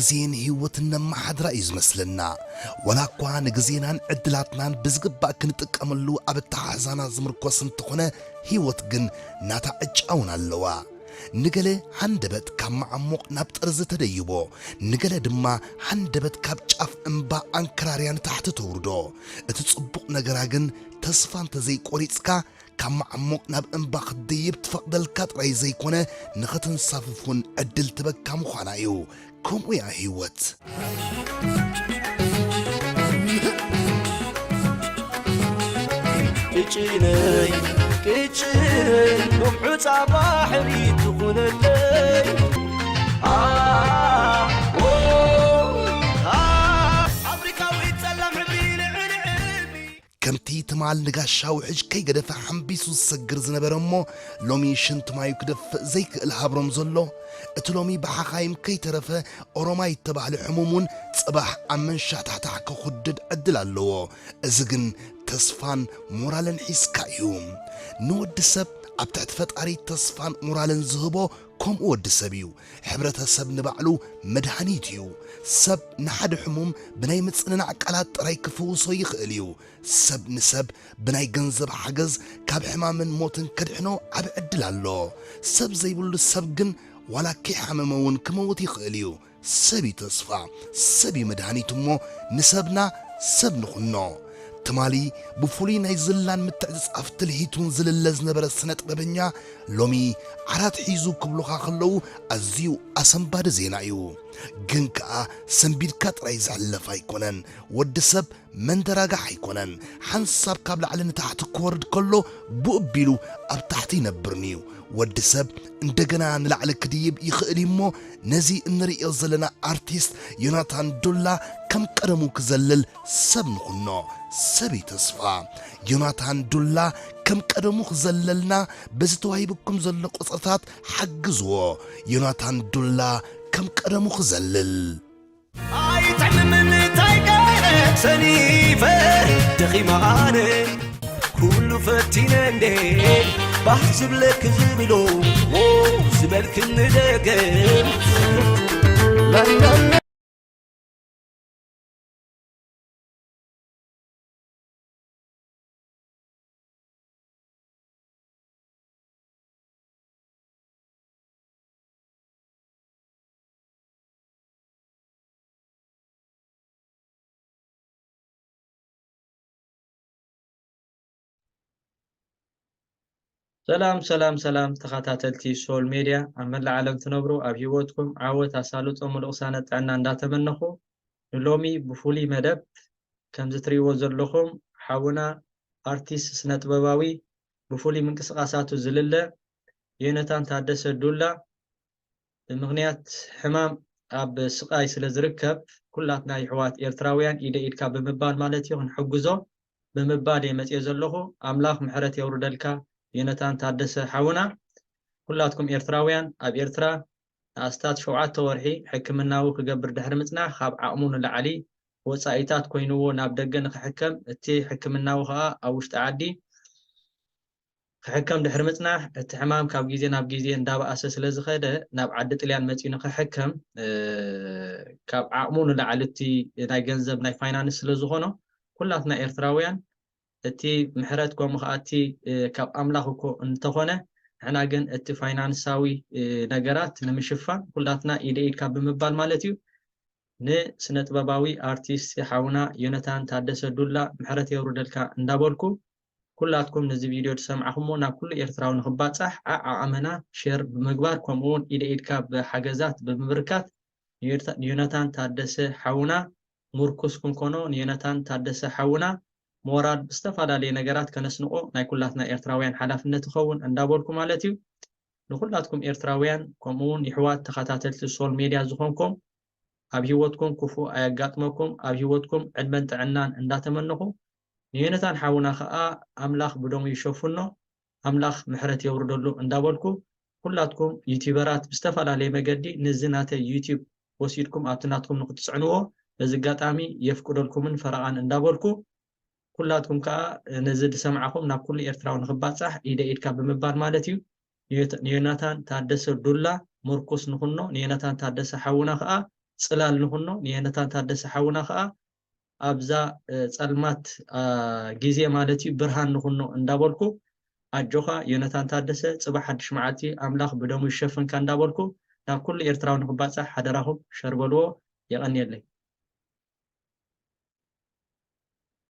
ግዜን ህይወትን ነመሓድራ እዩ ዝመስለና። ዋላ እኳ ንግዜናን ዕድላትናን ብዝግባእ ክንጥቀመሉ ኣብ ኣተሓሕዛና ዝምርኮስ እንተኾነ፣ ህይወት ግን ናታ ዕጫ እውን ኣለዋ። ንገለ ሃንደበት ካብ መዓሙቕ ናብ ጠርዚ ተደይቦ፣ ንገለ ድማ ሃንደበት ካብ ጫፍ እምባ ኣንከራርያ ንታሕቲ ተውርዶ። እቲ ጽቡቕ ነገራ ግን፣ ተስፋ እንተዘይቆሪጽካ፣ ካብ መዓሙቕ ናብ እምባ ክትድይብ ትፈቕደልካ ጥራይ ዘይኮነ፣ ንኽትንሳፍፍ እውን ዕድል ትበካ ምዃና እዩ። ከምኡ እያ ህይወት። ቅጭነይ፣ ቅጭነይ፣ ሎም ሑጻ ባሕሪ ትኹነለይ። ኣ፣ ኦ፣ ኣ፣ ኣፍሪቃዊት ጸላም ሕብሪ ልዕሊ ዕልሚ። ከምቲ ትማል ንጋሻ ውሕጅ ከይገደፈ ሓምቢሱ ዝሰግር ዝነበረ እሞ፣ ሎሚ ሽንቲ ማዩ ክደፍእ ዘይክእል ሃብሮም ዘሎ፣ እቲ ሎሚ ብሓኻይም ከይተረፈ ኦሮማይ እተባህለ ሕሙም እውን ጽባሕ ኣብ መንሻሕታሕታሕ ክኹድድ ዕድል ኣለዎ። እዚ ግን ተስፋን ሞራልን ሒዝካ እዩ። ንወዲ ሰብ ኣብ ትሕቲ ፈጣሪ ተስፋን ሞራልን ዝህቦ ከምኡ ወዲ ሰብ እዩ። ሕብረተሰብ ንባዕሉ መድሃኒት እዩ። ሰብ ንሓደ ሕሙም ብናይ ምጽንናዕ ቃላት ጥራይ ክፍውሶ ይኽእል እዩ። ሰብ ንሰብ ብናይ ገንዘብ ሓገዝ ካብ ሕማምን ሞትን ከድሕኖ ዓቢ ዕድል ኣሎ። ሰብ ዘይብሉ ሰብ ግን ዋላ ከይሓመመ እውን ክመውት ይኽእል እዩ። ሰብ እዩ ተስፋ፣ ሰብ እዩ መድሃኒት እሞ ንሰብና ሰብ ንኹኖ። ትማሊ ብፍሉይ ናይ ዝላን ምትዕጽጻፍ ትልሂቱን ዝልለ ዝነበረ ስነ ጥበበኛ ሎሚ ዓራት ሒዙ ክብሉኻ ከለዉ ኣዝዩ ኣሰንባዲ ዜና እዩ። ግን ከኣ ሰንቢድካ ጥራይ ዝሕለፍ ኣይኮነን። ወዲ ሰብ መንደራጋሕ ኣይኮነን። ሓንሳብ ካብ ላዕሊ ንታሕቲ ክወርድ ከሎ ብኡ ኣቢሉ ኣብ ታሕቲ ይነብርን'ዩ። ወዲ ሰብ እንደገና ንላዕሊ ክድይብ ይኽእል እዩ እሞ ነዚ እንርእዮ ዘለና ኣርቲስት ዮናታን ዱላ ከም ቀደሙ ክዘልል ሰብ ንኹኖ። ሰብ እዩ ተስፋ። ዮናታን ዱላ ከም ቀደሙ ክዘለልና በዚ ተዋሂብኩም ዘሎ ቁጽርታት ሓግዝዎ። ዮናታን ዱላ ከም ቀደሙ ክዘልል። ኣይጥዕምን እንታይ ገይረ ሰኒፈ ደኺመ ኣነ ኩሉ ፈቲነ እንዴ ባህ ዝብለኪ ዝብሎ ዝበልክኒ ደገም ሰላም ሰላም ሰላም ተኸታተልቲ ሶል ሜድያ ኣብ መላእ ዓለም ትነብሩ ኣብ ህይወትኩም ዓወት ኣሳልጦ ምሉእ ቅሳነት ጥዕና እንዳተመነኹ ንሎሚ ብፍሉይ መደብ ከምዚ ትርእይዎ ዘለኹም ሓውና ኣርቲስት ስነ ጥበባዊ ብፍሉይ ምንቅስቃሳቱ ዝልለ ዮናታን ታደሰ ዱላ ብምኽንያት ሕማም ኣብ ስቓይ ስለ ዝርከብ ኩላትና ይሕዋት ኤርትራውያን ኢደ ኢድካ ብምባል ማለት እዩ ክንሕግዞ ብምባል እየ መፅዮ ዘለኹ። ኣምላኽ ምሕረት የውርደልካ ዮናታን ታደሰ ሓውና። ኩላትኩም ኤርትራውያን ኣብ ኤርትራ ንኣስታት ሸውዓተ ወርሒ ሕክምናዊ ክገብር ድሕሪ ምጽናሕ ካብ ዓቕሙ ንላዕሊ ወጻኢታት ኮይንዎ ናብ ደገ ንኽሕከም እቲ ሕክምናዊ ከኣ ኣብ ውሽጢ ዓዲ ክሕከም ድሕሪ ምጽናሕ፣ እቲ ሕማም ካብ ግዜ ናብ ግዜ እንዳበኣሰ ስለ ዝኸደ፣ ናብ ዓዲ ጥልያን መጺኡ ንኽሕከም፣ እ፣ ካብ ዓቕሙ ንላዕሊ እቲ ናይ ገንዘብ፣ ናይ ፋይናንስ ስለ ዝኾኖ፣ ኩላትና ኤርትራውያን እቲ ምሕረት፣ ከምኡ ኸኣ እቲ፣ እ፣ ካብ ኣምላኽ እኮ እንተኾነ፣ ንሕና ግን እቲ ፋይናንሳዊ፣ እ፣ ነገራት ንምሽፋን ኩላትና ኢደ ኢድካ ብምባል ማለት እዩ፣ ንስነ ጥበባዊ ኣርቲስት ሓውና ዮነታን ታደሰ ዱላ ምሕረት የውርደልካ እንዳበልኩ፣ ኩላትኩም ነዚ ቪድዮ ዝሰማዕኹሞ ናብ ኩሉ ኤርትራዊ ንኽባጻሕ ዓዓቐመና ሼር ብምግባር፣ ከምኡ እውን ኢደ ኢድካ ብሓገዛት ብምብርካት ንዮታ-፣ ንዮነታን ታደሰ ሓውና ምርኩስ ክንኮኖ፣ ንዮነታን ታደሰ ሓውና ሞራል ብዝተፈላለየ ነገራት ከነስንቆ ናይ ኩላትና ኤርትራውያን ሓላፍነት ይኸውን እንዳበልኩ ማለት እዩ። ንኹላትኩም ኤርትራውያን ከምኡ እውን ይሕዋት ተኸታተልቲ ሶል ሜድያ ዝኾንኩም ኣብ ህይወትኩም ክፉእ ኣየጋጥመኩም፣ ኣብ ህይወትኩም ዕድመን ጥዕናን እንዳተመነኹ፣ ንዮነታን ሓውና ኸኣ ኣምላኽ ብደሙ ይሸፍኖ፣ ኣምላኽ ምሕረት የውርደሉ እንዳበልኩ፣ ኩላትኩም ዩቲዩበራት ብዝተፈላለየ መገዲ ነዚ ናተይ ዩቲዩብ ወሲድኩም ኣብቲ ናትኩም ንክትጽዕንዎ በዚ ኣጋጣሚ የፍቅደልኩምን ፈረቓን እንዳበልኩ፣ ኩላትኩም ከኣ ነዚ ዝሰማዕኹም ናብ ኩሉ ኤርትራዊ ንክባጻሕ ኢደ ኢድካ ብምባል ማለት እዩ። ንዮት-፣ ንዮናታን ታደሰ ዱላ ምርኩስ ንኹኖ፣ ንዮናታን ታደሰ ሓውና ከኣ ጽላል ንኹኖ፣ ንዮናታን ታደሰ ሓውና ከዓ ኣብዛ ጸልማት ግዜ ማለት እዩ ብርሃን ንኹኖ እንዳበልኩ፣ ኣጆኻ ዮናታን ታደሰ፣ ጽባሕ ሓድሽ መዓልቲ ኣምላኽ ብደሙ ይሸፍንካ እንዳበልኩ፣ ናብ ኩሉ ኤርትራዊ ንክባጻሕ ሓደራኹም ሸር በልዎ። የቐንየለይ።